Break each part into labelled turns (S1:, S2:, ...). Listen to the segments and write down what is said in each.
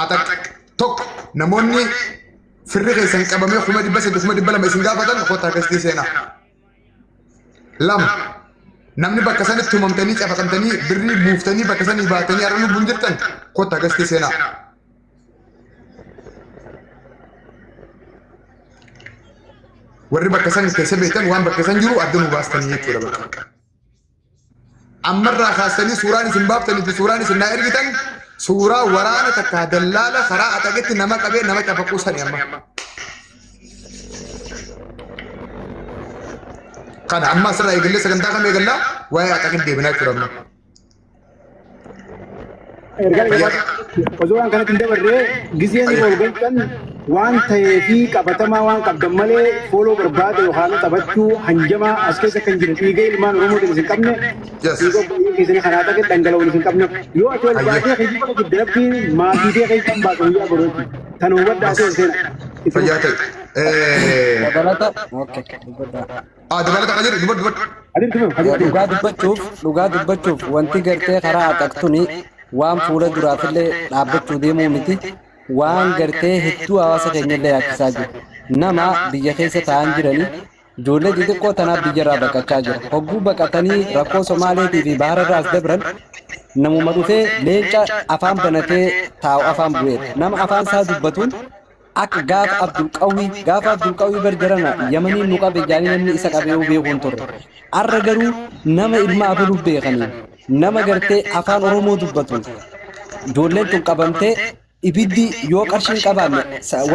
S1: Atak tokko namoonni firri keessan qabamee 300,000 200,000 isin gaafatan kottaa gastii seenaa. Lama namni bakka sanitti tumamtanii cafaqamtanii birrii buuftanii bakka sanii baatanii har'a lubbuun jirtan kottaa gastii seenaa. Warri bakka san keessa beektan waan bakka san jiru adda nu baastanii jechuudha bakka. Ammarraa kaastanii suuraan isin baaftanii fi suuraan isin naa ergitan suuraa waraana takkaa dallaala karaa axagetti nama qabee nama cafaquu sani amma. Kana amma asirraa eegallee sagantaa kam eegallaa waa'ee axagetti deebinaa jechuudha amma.
S2: Ergaa osoo waan kanatti hin dabarree gizeen ol galchan waan ta'ee fi qabatamaa waan qabdan malee fooloo barbaada yookaan taphachuu hanjamaa as keessa kan jiru dhiiga ilmaan Oromootiin isin qabne dhiiga obboleeyyan keessanii karaa ta'e dhangala'uun isin qabne yoo ati ol baatee kijiba kijibde rabbiin maatii kee keessan baasa guyyaa borootti tan hubadhaa ati ol seena.
S1: Fayyaa ta'e.
S3: Dabalata. Okay. Dubbadhaa.
S1: Dabalata kan jedhu dubbadhu dubbadhu.
S2: Adir tume adir tume.
S3: Dhugaa dubbachuuf wanti gartee karaa axaqtuni waan fuula duraafillee dhaabbachuu deemuu miti, waan gartee hedduu hawaasa keenyallee yaachisaa jiru. Nama biyya keessa taa'an jiranii ijoollee xixiqqoo tanaaf biyyarraa baqachaa jira. Hogguu baqatanii rakkoo Somaaleetii fi bahararraa as dabran namuma dhufee leenca afaan banatee taa'u afaan bu'eera. Nama afaan isaa dubbatuun akka gaafa Abdulqawwii bar jarana Yamaniin nu qabe jaanii namni isa qabee beekuu hin turre. Arra garuu nama ilma abaluu beekanii nama gartee afaan Oromoo dubbatu ijoolleen tun qabamtee ibiddi yoo qarshii hin qabaanne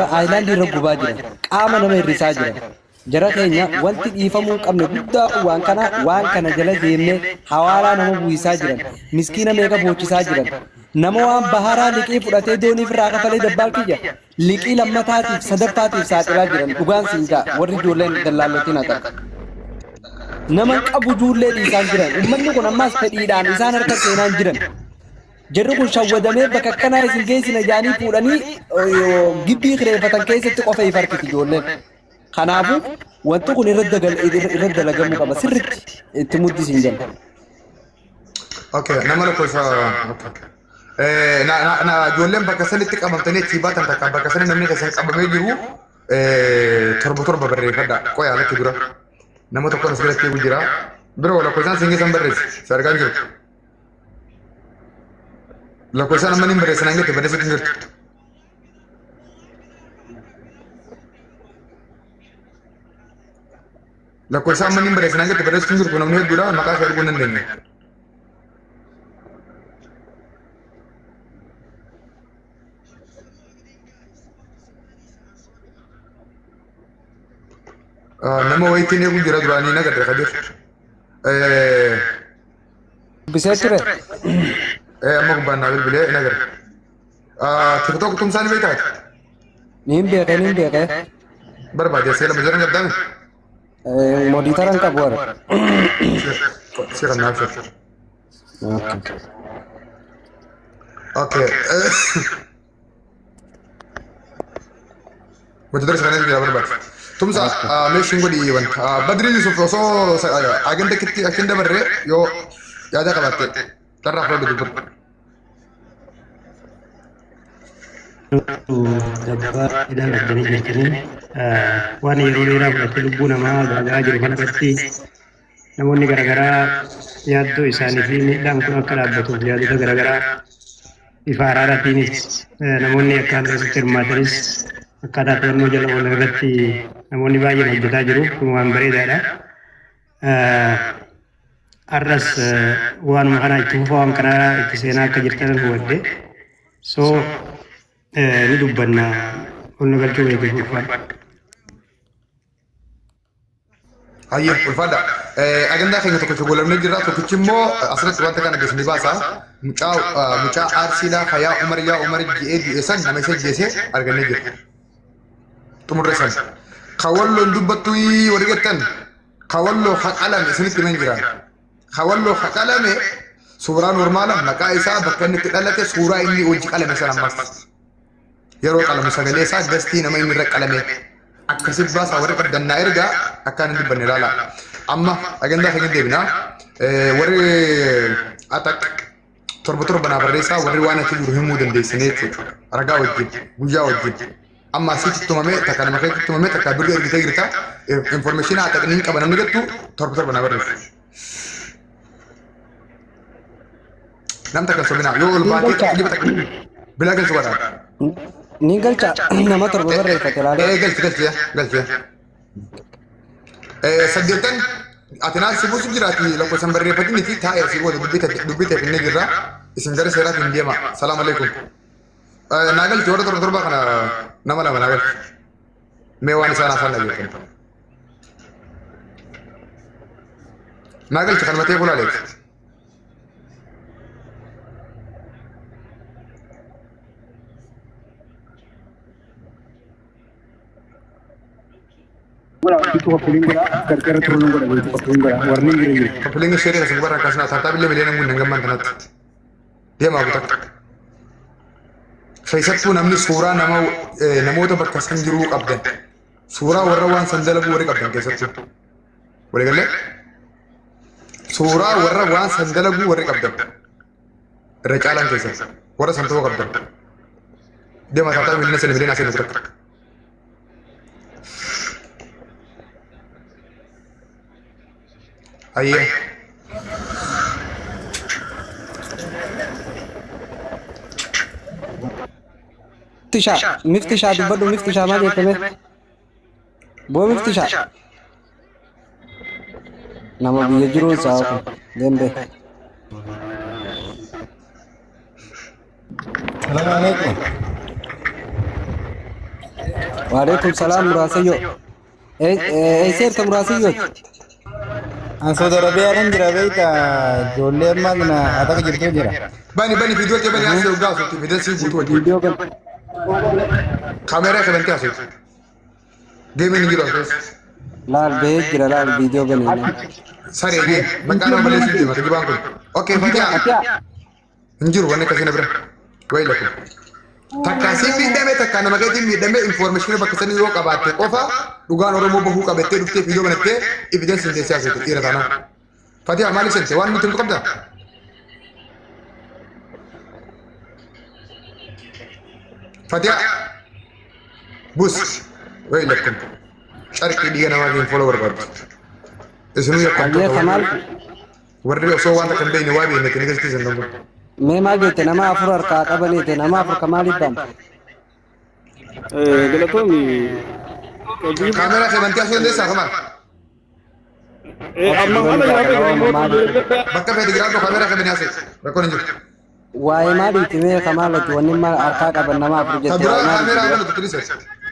S3: aayilaandii irra gubaa jiran, qaama nama hir'isaa jiran. Jara keenya, wanti dhiifamuu hin qabne guddaa kun waan kana, waan kana jala deemnee hawaalaa nama bu'isaa jiran, miskiina meeqa boochisaa jiran. Nama waan baharaa liqii fudhatee dooniif irraa kafalee dabbaal kiyya liqii lammataatiif sadaffaatiif saaxilaa jiran. Dhugaan siin jaa, warri ijoolleen dallaallotiin haa nama hin qabu ijoollee dhiisaan jiran. Uummanni kun ammaas fedhiidhaan isaan harka seenaan jiran. Jarri kun shawwadamee bakka akkanaa isin geessina jaanii fuudhanii gibbii kireeffatan keessatti qofa if harkiti ijoolleen. Kanaafuu wanti kun irra dalagamuu qaba, sirritti itti muddisiin jenna.
S1: Okay, nama lakkoofsa. Okay. Na na na ijoolleen bakka sanitti qabamtanii achii baatan takka bakka sani namni keessan qabamee jiru torba torba barreeffadha. Qoyaa lakki dura. Nama tokkoon as biratti eegu jira. Biroo lakkoofsaan siin keessan barreessi. Si argaa hin jirtu. Lakkoofsaan amma ni barreessan hanga itti barreessuutti hin jirtu. Lakkoofsa amma ni barreessan hanga itti barreessuutti hin jirtu, namni hedduudha, maqaa kee arguu hin dandeenye. Nama wayitiin eegu jira duraanii na gadda kadir.
S3: Dubbisee ture.
S1: Amma gubbaan naa bilbilee na gadda. TikTok tumsaan beektaati?
S3: Niin beekee, niin beekee.
S1: Barbaade seela majaran gaddaame?
S3: Moderator qabu warra.
S1: Si kan naaf shir. Okay. Wanta darsa kana jira barbaade. Tumsa meeshiin godhi wanta. Badri Yusuf osoo agenda kitti achi hin dabarre yoo yaada qabaatte carraa fudhadhu dubbadhu.
S4: Gabbaa hidhaan qabdanii jirtanii waan yeroo dheeraa fudhatee lubbuu namaa gaagaa jiru kanarratti namoonni garaagaraa yaaddoo isaanii fi miidhaan kun akka dhaabbatuuf yaadota garaagaraa bifa araaraatiinis namoonni akka keessatti hirmaatanis akkaataa to'annoo jala oolan irratti namoonni baay'een hojjetaa jiru. Kun waan bareedaadha. Har'as waanuma kana itti fufaa, waan kana itti seenaa akka jirtan hubadhe. So ni dubbanna, ol galchuu beekuuf ulfaadha.
S1: Hayyee, ulfaadha. Agandaa keenya tokkicha goolabnee jirra. Tokkichi immoo asirratti wanta kana geessanii baasa. Mucaa Arsiidhaa ka yaa Umar yaa Umar ji'ee du'e san nama isa jeesee argannee jirra. Xumurre san. Ka walloon dubbattu warri jettan ka walloo ka qalame isinitti himan jiraan. Ka walloo ka qalame suuraa normaala, maqaa isaa, bakka inni itti dhalate, suuraa inni hojii qalame san, ammas yeroo qalamu sagalee isaa, gastii nama inni irra qalame akkasi baasaa. Warri qabdan naa ergaa, akkaan hin dubbanne ilaala. Amma agandaa keenya deebinaa. Warri atak torba torba naa barreessaa, warri waan achi jiru himuu dandeessanii jechuudha. Ragaa wajjin guyyaa wajjin. Amma asitti tumamee takka nama keetti tumamee takka birrii ergitee jirta. Information haa taqniin qaba namni jettu torba torba na barreessu. Nam takka sobinaa yoo ol baatee dhibba takka bilaa galchu godhaa.
S3: Ni galcha nama torba barreeffate laalee.
S1: Ee galchi galchi galchi. Saddeettan ati naan si buusu jiraati lakkoofsan barreeffatin fi taa'ee si booda dubbii ta'e finnee jirra. Isin gara seeraatiin deema. Salaam alaikum. Naa galchi warra torba torba kana nama lama naa galchi. Mee waan isaan haasaan dhageeffatan. Naa galchi kan matee bulaaleeti.
S2: Bitu koppiliin godha gargaara turuun godha bitu koppiliin godha warni jira jira.
S1: Koppileen sheeree kasin gubarraa kaasnaa taartaa billee miliyoona hin gamman kanatti. Deemaa guutaa. Keessattuu namni suuraa nama namoota bakka san jiruu qabdan. Suuraa warra waan san dalaguu warri qabdan keessattuu. Waliigalee? Suuraa warra waan san dalaguu warri qabdan. Irra caalaan keessan. Warra san ta'uu qabdan. Deemaa taartaa miliyoona sadi miliyoona asii nuti takka. Ayyee.
S3: Miftishaa miftishaa dubbadhu miftishaa maal jettame? Boo miftishaa. Nama biyya jiruun isaa kun deembe.
S5: Salaam alaikum.
S3: Waalaikum salaam muraasayyo. Eesseerta muraasayyooti?
S5: An Saudi Arabiyaadhaan jira beekta ijoollee ammaa kana ataka jirtu jira.
S1: Bani bani viidiyoo kee bani asii dhugaa asuutti viidiyoo guutuu wajjin.
S3: Viidiyoo kan
S1: Kaameeraa qabantee asuutti. Geemiin hin jiru as keessa.
S3: laal bahee jira laal viidiyoo banee.
S1: Saree geem maqaa nama balleessuuf deema kijibaan kun. Okay Fatiha
S3: Atiyaa
S1: hin jiru wanni akkasii na bira. Wayi lakkoo. Takka siin miidhame takka nama keetiin miidhame information bakka sanii yoo qabaatte qofa dhugaan Oromoo bahuu qabattee dhuftee viidiyoo banattee evidence hin teessee asuutti dhiira taanaan. Fatiha maaliif seente waan nuti himtu qabdaa? Fatiha bus wayi lakkoo. Carqii dhiiga namaatiin follow barbaaddu. Isinuu
S3: Ayyee
S1: yakkamtoota
S3: kamaal
S1: warri osoo waan takka hin beekne waa beekne itti agarsiisan ta'u.
S3: mee maal jette nama afur harkaa qabaniite nama afur kamaaliif baana?
S6: Galatoomi.
S1: Kaameeraa kee bantee asuu dandeessaa kamaal?
S6: Amma haala jiraate
S1: Bakka feete jiraadhu kaameeraa kee banii asii rakkoon hin jiru.
S3: Waa'ee maaliiti mee kamaalati wanni maal harkaa qaban nama afur
S1: Ta
S3: jette
S1: duraa
S3: waa'ee
S1: kaameeraa
S3: maaliiti?
S1: banatu tulise.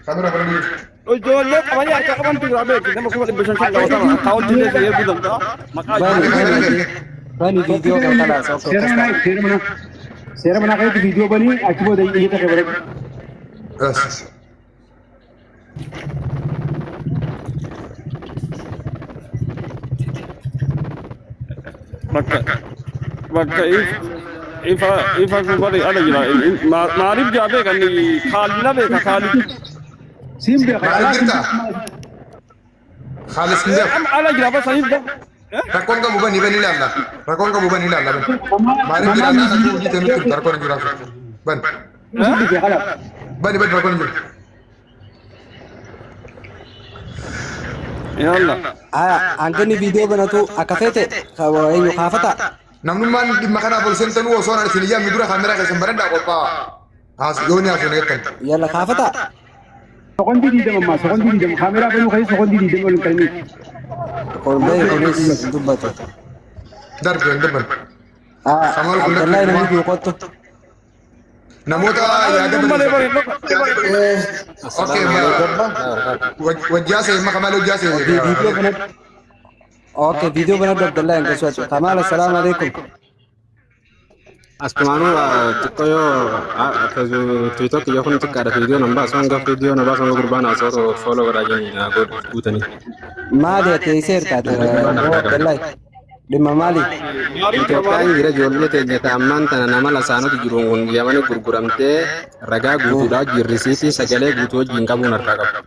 S1: Kaameeraa banatu tulise.
S6: Ijoollee qabanii harkaa qabantu jira beeki nama 500,000 qabatama akkaawwantii illee eeguu danda'a. Maqaa
S3: Bani
S6: ijoollee
S3: bani
S1: Kaameeraa
S3: bani viidiyoo kan kalaas okay
S2: Seera
S3: akkas
S2: manaa
S3: ta'a.
S2: seera manaa seera manaa keessatti viidiyoo banii achi booda iyyata kee godhadhu.
S1: Yes.
S6: Bakka bakka ifa ifa kun bari ala jira maaliif jaa beekan kaalina beeka kaali.
S2: Siin beeka.
S1: Maaliif jirta? Khaalis hin beeku.
S6: Amma ala jira bas saniif
S1: Rakkoon qabu bani bani ilaalla. Rakkoon qabu bani ilaalla bani. Maaliif jira naan akka hojii ta'e nutti himta rakkoon hin jiraatu. Bani
S2: Siin beeka kalaaf.
S1: bani bani rakkoon hin jiru.
S6: Yalla.
S3: Aya hanqinni viidiyoo banatu akka feete eenyu kaafata?
S1: Namnummaan dhimma kanaaf ol seentanuu osoo naan isin iyyaamne dura kaameeraa keessan banadhaa qophaa'aa. Haas yoo ni haasofne jettan.
S3: Yalla kaafata?
S2: Sekondii 20 ammaa sekondii 20 kaameeraa banuu keessa sekondii 20 ol hin qalmiin.
S3: Korbee kunis dubbatu.
S1: Darbe hin darban. Kamal kun
S3: Abdallahi namni
S1: lakkii
S3: jiru kottu.
S1: Namoota yaada
S6: Malee bari
S1: Okay, wajjaa seema Kamal wajjaa seema.
S3: Viidiyoo banadhu. Okay, viidiyoo banadhu Abdallahi hin gasuu Kamal assalaamu alaikum.
S7: Asumaanuu xiqqoo yoo TikTok yoo kun xiqqaadha viidiyoo nan baasu hanga viidiyoo na baasu hanga gurbaan haasawaa follow godhaa jiranii guutanii.
S3: Maali ati eessa ergaate Abdallahi? Dhimma maali?
S7: Itoophiyaan jira ijoollee teenya ammaan tana nama lasaanota jiruun kun yamani gurguramtee ragaa guutuudhaa jirrisiitii sagalee guutuu wajjin qabuun harkaa qabu.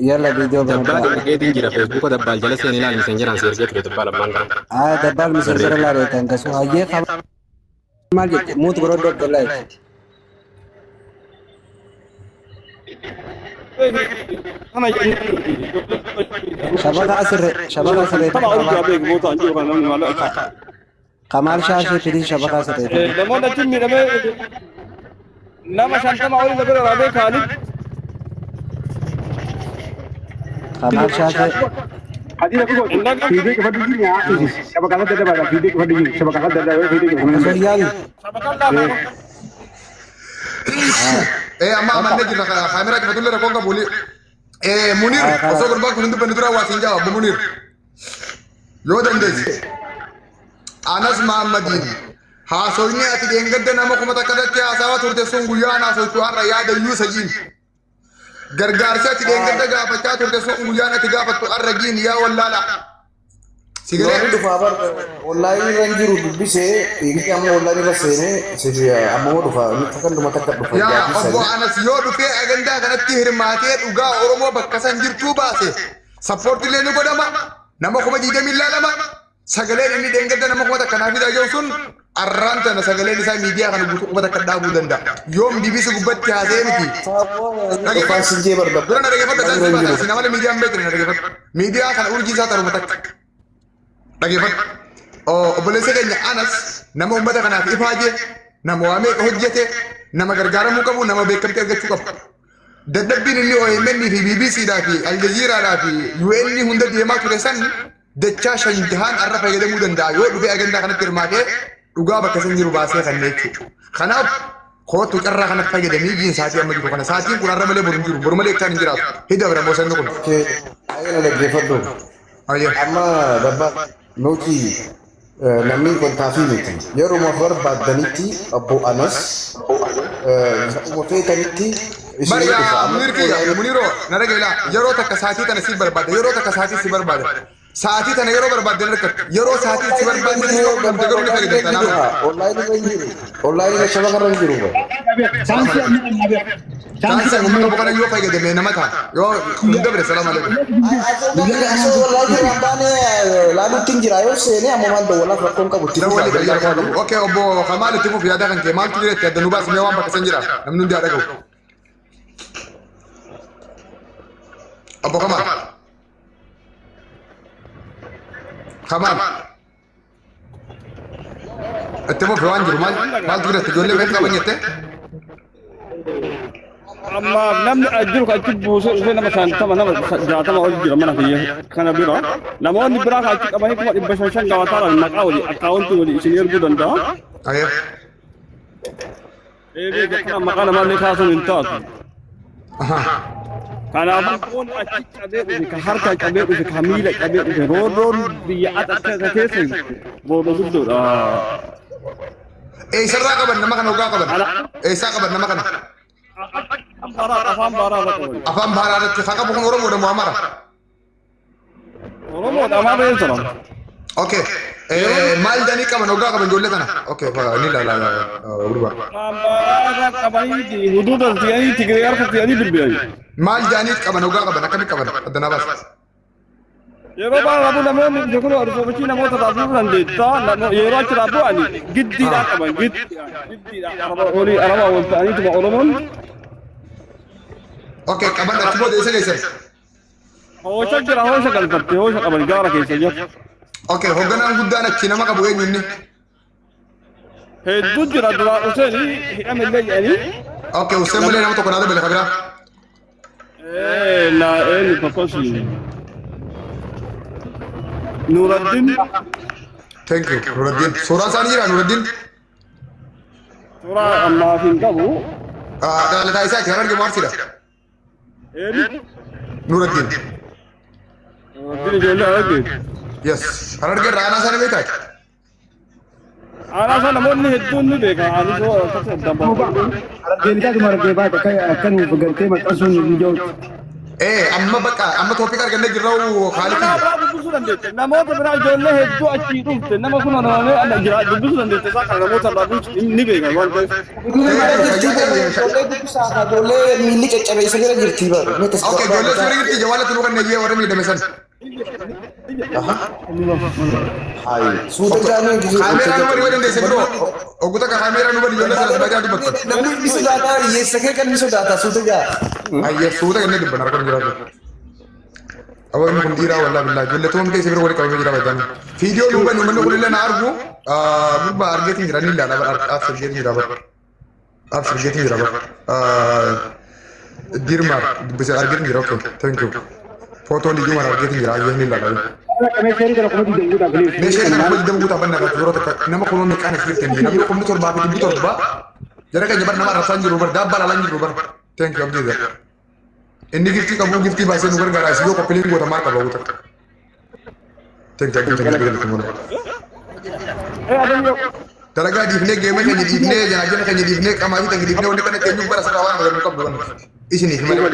S3: Yalla viidiyoo
S7: Dabbaal
S3: banadhu.
S7: ergeetiin jira feesbuuka dabbaal jala seenee ilaali miseenjeraan si ergee ture dabbaal ammaan kana.
S3: Aya dabbaal miseenjera laaleetan gasuu hayyee maal jette muutu godhadhu Abdallahi.
S6: Kana
S3: Shabakaa sirre shabakaa
S6: Tama
S3: sirreeffadhu
S6: ol
S3: Kamaal.
S6: beeku boota anjuu kana namni maallaqa.
S3: Kamaal shaashee fidii shabakaa sirreeffadhu.
S6: Namoonni achi miidhamee nama 50 ol bira raabee Kaalid.
S3: Kamaal shaashee.
S2: Hadiira kun fiidee cufadhu jiru yaa shabakaa adda adda baadha fiidee cufadhu jiru shabakaa adda adda fiidee cufadhu
S3: Osoo
S2: jiru.
S3: yaali.
S1: Amma amannee jirra kaameraa cufatullee rakkoon qabu. Munir osoo gurbaan kun hin dubbanne dura waa siin jawaab Munir. Yoo dandeesse. Anas Mahammadiin haasofni ati dheengadda nama 1000 irratti haasawaa turte sun guyyaan haasoftu har'a yaadayyuu sajiin. Gargaarsi ati dheengadda gaafachaa turte sun guyyaan ati gaafattu har'a giin yaa wallaala. Si
S5: Yoonni
S1: galee?
S5: dhufaa bar onlaayinii irra hin jiru dubbisee inni amma onlaayinii irra seenee amma immoo dhufa inni takka dhuma takka dhufa
S1: Yaa
S5: jaatii
S1: obbo
S5: sanii.
S1: Anas yoo dhufee agandaa kanatti hirmaatee dhugaa Oromoo bakka san jirtuu baase sappoortillee ni godhama nama 20,000 ilaalama sagaleen inni dheengadda nama 1000 naaf fidaa jiru sun arraan tana sagaleen isaa miidiyaa kana guutuu 1000 dhaabuu danda'a. Yoom BBC gubbatti haasa'ee miti.
S5: Dhufaan sin jee bar
S1: Dura na dhaggeeffadha
S5: onlaayinii
S1: isaan
S5: irra
S1: si
S5: hin
S1: baasa
S5: jiru.
S1: isin amala miidiyaa hin beekne na dhaggeeffadha. Miidiyaa kana urjii isaa taruma takka. Dhaggeeffadhu. Obboleessa keenya Anas nama uummata kanaaf ifaajee nama waa meeqa hojjete nama gargaaramuu qabu nama beekamtii argachuu qabu. Dadhabbiin inni OMN fi BBC dhaa fi Al Jazeera dhaa fi UN hunda deemaa ture san dachaa shan jahaan arra fayyadamuu danda'a yoo dhufee agandaa kanatti hirmaatee dhugaa bakka san jiru baasee kan jechuudha. Kanaaf kootu carraa kanatti fayyadamii jiin sa'aatii amma jiru kana sa'aatiin kun har'a malee boru hin jiru boru malee ikkaan hin jiraatu. Hidda bira moosanni kun.
S5: Baay'ee dhaggeeffadhu.
S1: Ayyee.
S5: Amma dabba nuti namni kun taafii miti. Yeruma barbaaddanitti obbo Anas yeruma feetanitti
S1: Bari
S5: isinii dhufa.
S1: yaa
S5: Amma
S1: Munir kiyya Muniroo na dhagaye yeroo takka sa'aatii tana si barbaada yeroo takka sa'aatii si barbaada sa'aatii tana yeroo barbaadde hin argattu yeroo sa'aatii si barbaadde si qunnamte garuu ni fayyadamta naaf.
S5: Onlaayinii irra hin jiru. Onlaayinii irra shabaka irra hin jiru.
S2: Chaansii amma qabna beeku. Chaansii
S1: Chaansii amma qabu kana yoo fayyadame nama ta'a yoo hin dabre salaam alaikum.
S5: Asoo onlaayinii irra hin baane laaluutti hin jira yoo seenee amma maal dawwalaaf rakkoon qabu itti
S1: Dawwali
S5: fufa.
S1: fayyada qabu. Okay obbo Kamaal itti fufi yaada kan kee maaltu jira itti adda nu baasi mee waan bakka san jira namni hundi haa dhaga'u. Obbo Kamaal. Kamaal. Itti fufi waan jiru maal maaltu jira itti ijoollee beeku qaban jettee?
S6: Amma namni jiru kan achi buusee dhufee nama 50 nama 60 ol jira mana kiyya kana bira. Namoonni biraa kan achi qabanii 500,000 gabaataadhaan maqaa walii akkaawwantii walii isin erguu danda'a.
S1: Ayyee.
S6: Eebee kana maqaa namaallee kaasuun hin taatu. Kanaafuu foon achi cabee dhufe ka harka cabee dhufe ka miila cabee dhufe roorroon biyya ata keessa roorroo guddoodha.
S1: Eessarraa qaban nama kana hoggaa qaban? Eessaa qaban nama kana?
S6: Afaan baaraa irra qaban.
S1: Afaan baaraa irratti haa qabu kun Oromoodha moo Amaara?
S6: Oromoodha Amaara eessa jira?
S1: Okay. Maal jedhanii qaban hoggaa qaban ijoollee kana? Okay ni ilaala gurbaa.
S6: Afaan baaraa irra qabanii huduuda tiyanii Tigree harka tiyanii bilbilanii.
S1: Maal jedhanii qaban hoggaa qaban akkamitti qaban addanaa baasa.
S6: Yeroo baay'ee namoonni dhufe kun arfoofichi namoota raabuu dandeetta. Yeroo achi raabuu ani giddiidhaan qaban giddiidhaan araba olii araba wal ta'aniituma Oromoon.
S1: Okay qaban achi booda eessa geessan?
S6: Hoosha jira hoosha galfatte hoosha qaban gaara keessa jira.
S1: Okay hogganaan guddaan achi nama qabu eenyu inni?
S6: Hedduu jira duraa Hussein hidhame illee jedhanii.
S1: Okay Hussein malee nama tokko naa dabale kabiraa.
S6: Na eenyu tokkos Nuuraddin.
S1: Thank you Nuuraddin. Suuraan isaanii jira Nuuraddin?
S6: Suuraa ammaaf hin qabu.
S1: Dhalataa isaati Hararge moo Arsiidha?
S6: Eenyu?
S1: Nuuraddin.
S6: Nuuraddin ijoollee Hararge.
S1: Yes. Hararge irraa aanaa isaanii beektaa?
S6: Aanaa isaa namoonni hedduun ni beeka. Anis hoo akkasuma addaan baafadhu.
S2: Deemtaatuma argee baate akka nuuf gartee maxxansuun nu jirutti.
S1: Amma bakka amma topic argannee jirra Khaalid
S6: Nama
S1: kiyya.
S6: biraa dubbisuu dandeette. Namoota biraa ijoollee hedduu achii dhufte nama kun namee jira dubbisuu dandeette isaa kana namoota irraa dubbisuu ni beekan waan ta'eef.
S5: Ijoollee dubbisaa ijoollee miilli caccabe isa bira jirti bara.
S1: Okay ijoollee si bira jirti jawaalatti nu kanneen warra miidhame san.
S5: Hayi. Suuta jaanii gisee.
S1: Kaameeraa nu bari yoo dandeesse biroo. Oggu takka kaameeraa nu bari ijoollee sana badaa dubbattu.
S5: Namni ni sodaata hiyyeessa kee kan ni sodaata suuta jaa.
S1: Ayyee suuta kennee dubban harka nu jiraatu. Awwa inni kun dhiiraa wallaa billaa ijoollee tuumtee isa bira walii qabamee jira baddaan. Fiidiyoo nu bani uummanni kun illee na argu gurbaa argeetiin jira ni ilaala bara argeetiin jira bara. Argeetiin jira bara. Dirmaar dubbisa argeetiin jira okay thank you. Footoo liyyuu mara argeetiin jira ayyee ni ilaala. Meeshaa kana 20,000 guutaa banna irratti yeroo takka nama kunuun meeqaan as jirtan namni 77,700 jara keenya bar nama arrabsaan jiru bar daabbaa laalaan jiru bar thank you abdii. Inni giftii qabu giftii baasee nu gargaara asii yoo qophiileen goota maal qaba guutaa. Thank you abdii thank you. Dalagaa dhiifnee geema keenya dhiifnee janaajana keenya dhiifnee qamaatii keenya dhiifnee wanni kana keenyuuf bara sarara waan argannu qabdu wanni. Isiniif malee.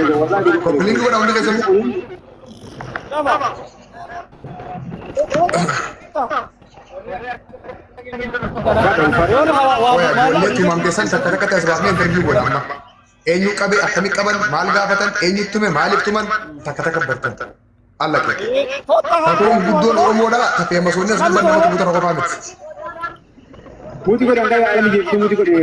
S1: Qophiileen godha hundi keessan. Ijoollee tumamte san takka takkatti as baafnee interview godha amma. Eenyu qabe akkami qaban maal gaafatan eenyu tume maaliif tuman takka takka bartan. Allaqe. Rakkoon guddoon Oromoodha tafee masoonni as gubban nama tumu tana qofaa miti.
S2: Muti godhan gaa haala mijeessee muti godhe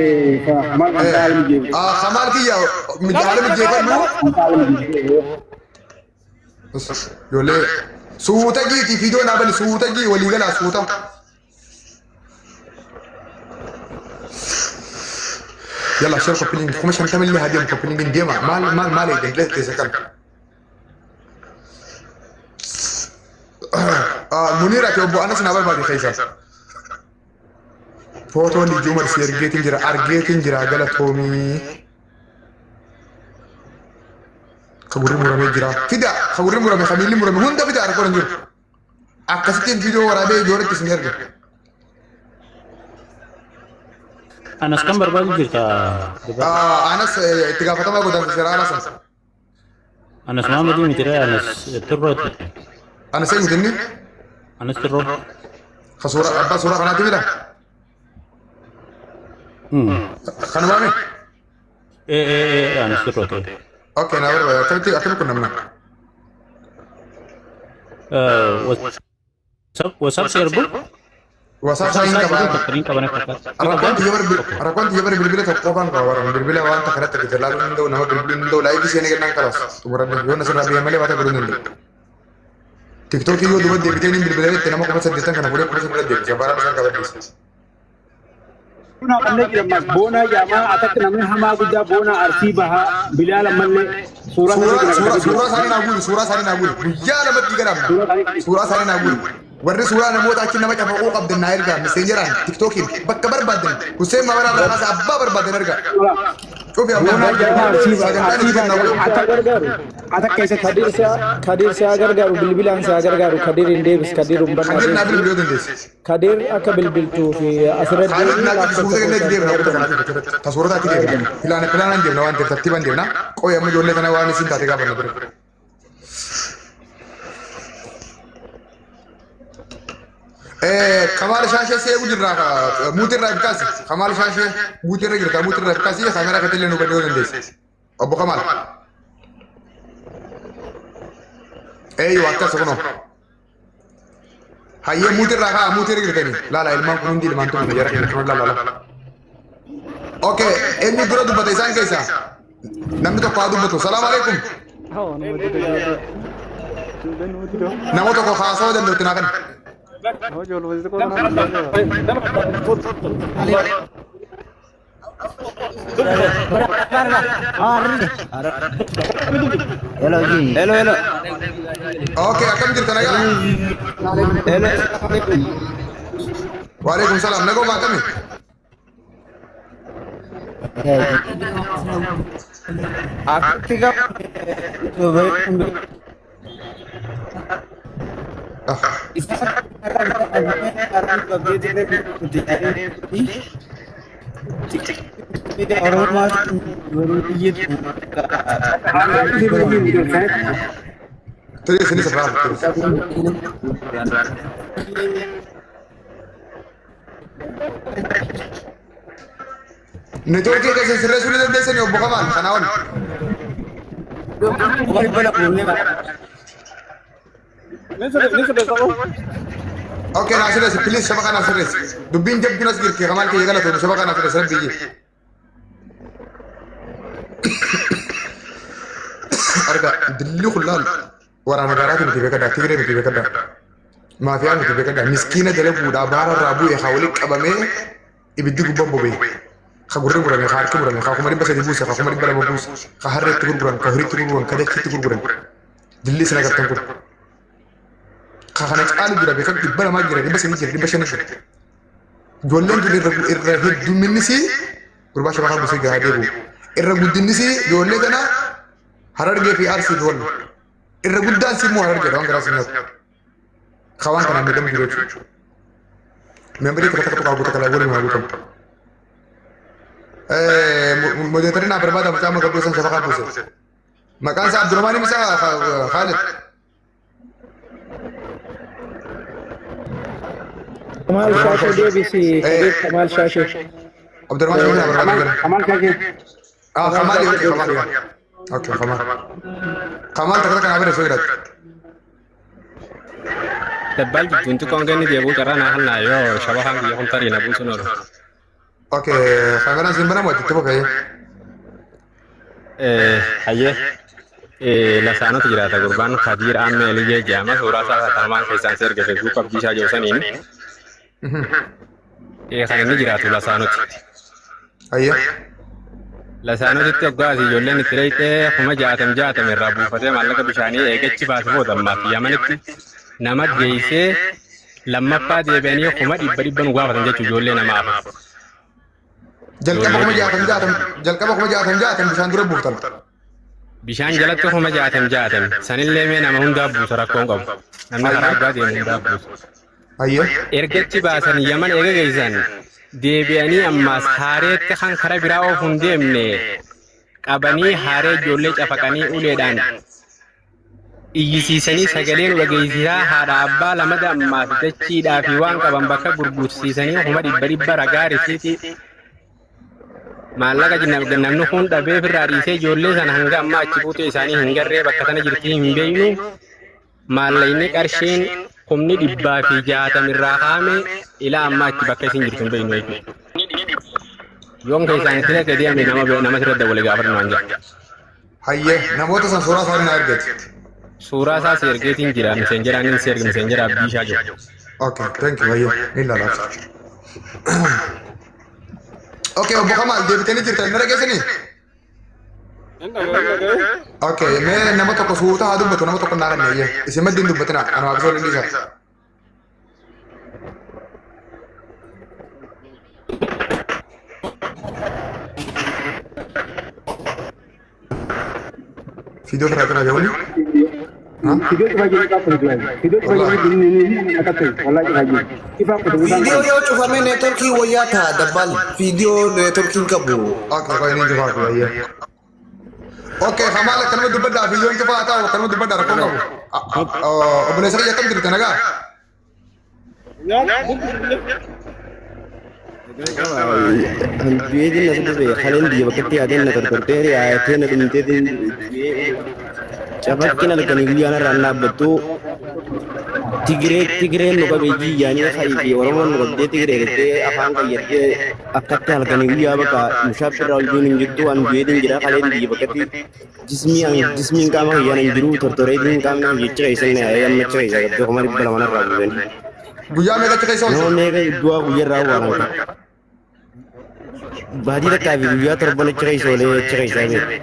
S2: maal kan haala mijeessee.
S1: Kamaal kiyya haala mijeeffadhu.
S2: Haala mijeessee.
S1: Ijoollee suuta jiiti fiidoo naa bani suuta jii walii galaa suuta. Yalla share copy link 50,000 illee haa deemu copy link deema maal maal maal eeggan teessa kana. Muniir ati obbo Anas naa barbaade keessa. Footoo Lijuu Marsii argeetiin jira argeetiin jira galatoomii. Ka gurri muramee jira. Fida ka gurri murame ka miilli murame hunda fida rakkoon hin jiru. Akkasittiin viidiyoo waraabee ijoolletti isin erga.
S8: Anas kan barbaadu jirta.
S1: Anas itti gaafatamaa godaansa seeraa Anas.
S8: Anas Mahamadii miti ree Anas Tirrooti.
S1: Anas eenyuti inni?
S8: Anas Tirroo.
S1: Ka suuraa abbaa suuraa kanaati mila? Kan waame?
S8: Ee ee ee Anas Tirrooti.
S1: Okay naa barbaada akkamitti akkamitti qunnamna?
S8: WhatsApp si ergu?
S1: WhatsApp isaa hin qabaa.
S8: Tokko qaban fakkaata.
S1: Rakkoon xiyya bara bilbila tokko qofaan qaba bara bilbila waan takka irratti argite laaluu hin danda'u nama bilbiluu hin danda'u live seenee kennaan kalaas xumuradhe yoo nasirraa biyya malee waan takka godhuu hin danda'u. Tiktookii yoo duba deebitee niin bilbila jette nama 80,000 kana fuudhee 5,000 deebisa baaraan isaan qabaddeessa.
S2: Boonaa qabnee jira ammas boonaa jaamaa atakka namni hamaa guddaa boonaa arsii bahaa bilaal ammallee suuraa
S1: Suuraa suuraa isaanii naa guuri suuraa isaanii naa guuri guyyaa lamatti gadaamna suuraa isaanii naa guuri. Warri suuraa namoota achi nama cafaquu qabdan naa ergaa messengeraan tiktookiin bakka barbaadan Hussein Mabaraa irraa kaasa abbaa barbaadan ergaa. Cufi
S2: Boonaa jaamaa arsii
S1: sagantaan
S2: arsii
S1: isin
S2: bahaa
S1: naa
S2: gargaaru atakka keessatti
S9: Kadir si haa gargaaru bilbilaan si haa gargaaru Kadir hin deebis Kadir hin
S1: Kadir naa bilbiluu dandeesse.
S9: Kadir akka bilbiltuu fi asirratti
S1: Khalid naa bilbiluu suuta kennee deemna wanta kanaaf ta suurataatti deemna. Pilaana pilaanaan deemna waan ta'eef tartiibaan deemna. Qoy amma ijoollee kana waan isin taate gaafanna ture. Kamaal Shaashee seegu jirra muutii irraa ibkaasi. Kamaal Shaashee muutii irra jirta muutii irraa ibkaasi kaameraa keetti illee nu baduu dandeesse. Obbo Kamaal. Eeyyuu akkas kunoo. Hayyee muutii irraa kaa muutii irra jirtanii. Laala ilmaan kun hundi ilmaan tumame jara keenya kun laala laala. Okay eenyu dura dubbata isaan keessaa? Namni tokko haa dubbatu. Salaam alaikum. Nama tokko haasawaa danda'utti naa kenna.
S3: Hello, hello.
S1: Okay akkam jirta nagaa?
S3: Hello.
S1: Waalaikum salaam. Nagoo akkami?
S3: Akkatti
S1: Tadi sini seberapa? Terus. Networkii keessa sirreessuu ni dandeessanii obbo Kamal kanaa ol.
S6: Ni sirreessa qaba.
S1: Okay, naa sirreessi please shabaqa naa sirreessi. Dubbiin jabduun as jirti Kamaal kiyya galatoome shabaqa naa sirreessi rabbi jee. Arga dilli kun laal waraana gaaraati miti beekadhaa Tigree miti beekadhaa maafiyaa miti beekadhaa miskiina dalaguudhaa baara irraa bu'e haa walitti qabamee ibiddi gubbaan bobee ka gurri murame ka harki murame ka 300,000 buuse ka 200,000 buuse ka harreetti gurguran ka horiitti gurguran ka dachiitti gurguran dilli isin agartan kun ka kana caalu jira beekadhu 200 jira 300 jira 500 jira ijoolleen tun irra heddumminnis gurbaa shabakaa buusee gahaa deebi'u irra guddinnis ijoollee tana Harargee fi Arsii fi Wallo irra guddaan si immoo Harargeedha waan garaa si nyaatu ka waan kanaan miidhamu jiru jechuudha. Membarii takka takka tuqaa guuta kalaa waliin haa guutamu. Modeetarii naa barbaada mucaa amma gabboo san shabakaa buuse. Maqaan isaa Abdurrahmaan Imisaa Khalid.
S9: Kamaal Shaashee deebisi Kadir Kamaal Shaashee.
S1: Abdurrahmaan Shaashee naa barbaada.
S2: Kamal Shaashee.
S1: Ah, Kamal okay, Kamal ya. Okay, Kamal. Kamal takka takka naa barreessuu jiraatu.
S7: Dabbaal jidduun xiqqoo hanga inni deebi'u carraa naa kennaa yoo shabakaan kiyya kun tarii na buusuun oolu.
S1: Okay, kaameraan siin banamu ati itti fufee.
S7: Hayyee lasaanatu jiraata gurbaan Kadiir Ammee Eliyyee jedhama suuraa isaa tanumaan keessaan si erge Facebook abdii isaa jiru saniin kan inni jiraatu lasaanuti.
S1: Hayyee.
S7: Lasaanotitti hoggaa asii ijoolleen itti dheeyxee 60,000 irraa buufatee maallaqa bishaanii eegachi baase booda ammaaf Yamanitti nama geessee lammaffaa deebi'anii 100,000 nu gaafatan jechuudha ijoollee nama afur.
S1: Jalqaba 60,000 jalqaba 60,000 bishaan dura buuftan.
S7: Bishaan jalatti 60,000 sanillee mee nama hundaa buusa rakkoon qabu. Namni karaa abbaa deemu hundaa buusa.
S1: Hayyee.
S7: Ergachi baasan Yaman eega geessan deebi'anii ammaas haareetti kan kara biraa oofu hin deemne qabanii haaree ijoollee cafaqanii uleedhaan iyyisiisanii sagalee nu dhageessisaa haadha abbaa lamada ammaas dachiidhaa fi waan qaban bakka gurgursiisanii 100,000 ragaa risiitii maallaqa namni kun dhabee ofirraa dhiisee ijoollee sana hanga ammaa achi buutee isaanii hin garree bakka sana jirtii hin beeknu maallaqni qarshiin 160,000 irraa kaa'ame ilaa ammaa achi bakka isin jirtu hin beeknu jechuudha. Yoom keessaan itti dhaqee deemne nama nama sirra dawwale gaafadhu naan jedha.
S1: Hayyee namoota san suuraa isaanii naa ergeeti.
S7: Suuraa isaa si ergeetiin jira miseenjeraan inni si erge miseenjera abdii isaa jiru.
S1: Okay, thank you. Hayyee ni ilaala. Okay, obbo Kamaal deebitanii jirtan nara geessanii? Okay, mee nama tokko suuta haa dubbatu nama tokko naa kenne hayyee. Isin maddi hin dubbatinaa ana waaqesoo hin dhiisaa. Fiidoo biraa biraa jawwani?
S2: Fidoo cufaa jiru ifaa qotu du'an. Fidoo cufaa jiru inni akka ta'e wallaahi cufaa jiru. Ifaa qotu guutaan
S5: Viidiyoo
S2: qabu.
S5: yoo cufame neetworkii wayyaa ta'a dabbal. Viidiyoo neetworkiin qabu.
S1: Okay, qoy inni cufaa fi hayyee. Okay, Kamaal akkanuma dubbadhaa fiidoon cufaa haa ta'u akkanuma dubbadhaa rakkoon qabu. Obboleessa kiyya akkam jirta nagaa?
S10: Du'eetiin na dhufe kaleen biyya bakkatti yaadeen na tortortee yaatee na dhumteetiin cafakkiin halkanii guyyaan irraan dhaabbattu Tigiree Tigireen nu qabee jiyyaanii ka'ii fi Oromoon nu qabdee Tigiree jettee afaan qayyartee akkatti halkanii guyyaa bakka mushaaf irraa oljuun hin jirtu an du'eetiin jira kaleen biyya bakkatti jismii jismiin qaama kiyyaan hin jiru tortoreetiin qaamni kiyya keessa na yaa'ee amma achi keessa qabdee 200,000 narraa buusanii.
S1: Guyyaa meeqa achi keessa
S10: Nama
S1: ooltan?
S10: meeqa du'aa guyyarraa awwaalan. Baatii takkaa fi guyyaa torban achi keessa oolee achi keessaa ba'e.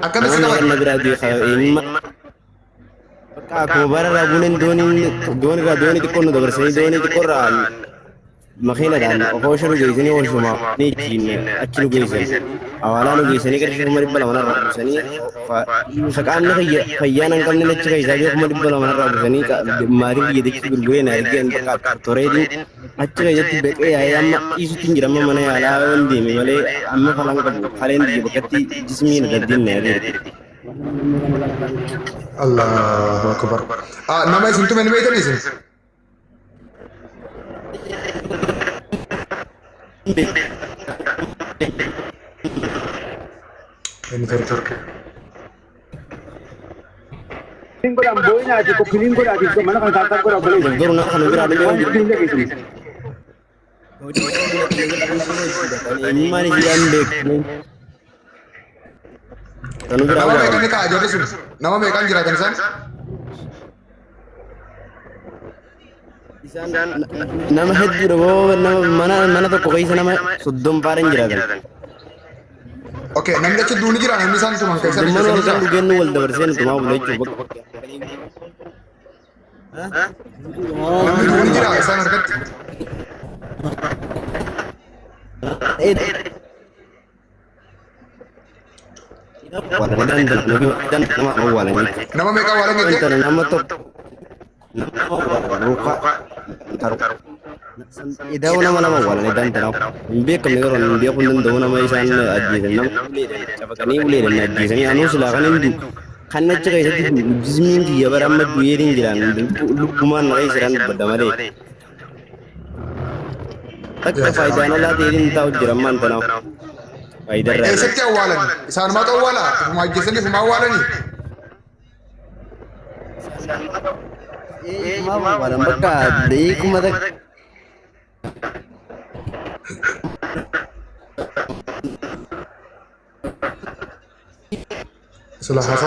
S1: Akkamitti
S10: Nama
S1: qaban?
S10: meeqa na biraa du'e eenyummaa bakka akkuma bara irraa buuneen dooniin doonii irraa doonii xiqqoo nu dabarsanii doonii xiqqoo irraa makiinadhaan ofoosha nu geessanii oolchuma ni ittiin achi nu geessan. Awaalaa nu geessanii qarshii 200,000 narraa buusanii qaamni kiyya fayyaan hin qabne achi keessaa ba'e 200,000 narraa buusanii maatiin biyya dachii gurguree na ergeen bakka toreetiin achi keessatti baqee yaa'ee amma dhiisutti hin jira amma mana yaalaa yoon deeme malee amma falan qabu kaleen biyya bakkatti jismii na daddiin na yaadee.
S1: Allahu akbar. Ah, nama isin tume ni beektanii isin? Inni tortor.
S2: Godhaan boo'inaati koppiliin godhaati mana kana taattaa godhaa obboleessa.
S10: Garuu nama kana biraa dhibee
S2: Waan jiru hin dhageessinu.
S10: Eenyummaan isii hin beeku. Kan biraa
S1: Nama
S10: awwaalan.
S1: meeqan ni ka'a jarri sun? Nama meeqan jiraatan isaan?
S10: Nama hedduudha boo nama mana mana tokko keessa nama 30 faadhan jiraatan.
S1: Okay, namni achi duuni jira namni isaan tuman keessa
S10: Soddomman
S1: ni
S10: wal
S1: jira.
S10: kan dhugeennu wal dabarsee nu tumaa bula jechuudha.
S1: Namni duuni jira isaan harkatti.
S10: Nama awwaalan jechuudha.
S1: Nama meeqa awwaalan jettee?
S10: Nama tokko nama Ida'uu nama lama awwaalan idaan tanaaf hin beekamne yeroo hin beekuu hin danda'u nama isaan ajjeesan nama uleedhaan cafaqanii uleedhaan ajjeesanii anuu silaa kan hin du'u kan achi keessatti jismiin kiyya bara amma du'ee hin jiraan lubbumaan na keessa jiraan dubbadha malee. Takka faayidaan alaa ta'ee hin taa'u jira ammaan tanaaf. Faayidarraa.
S1: Eessatti awwaalan? Isaanumaatu awwaala? Ifuma ajjeesanii ifuma awwaalanii?
S10: Awwaalan bakka daqiiquma takka.
S1: Sila.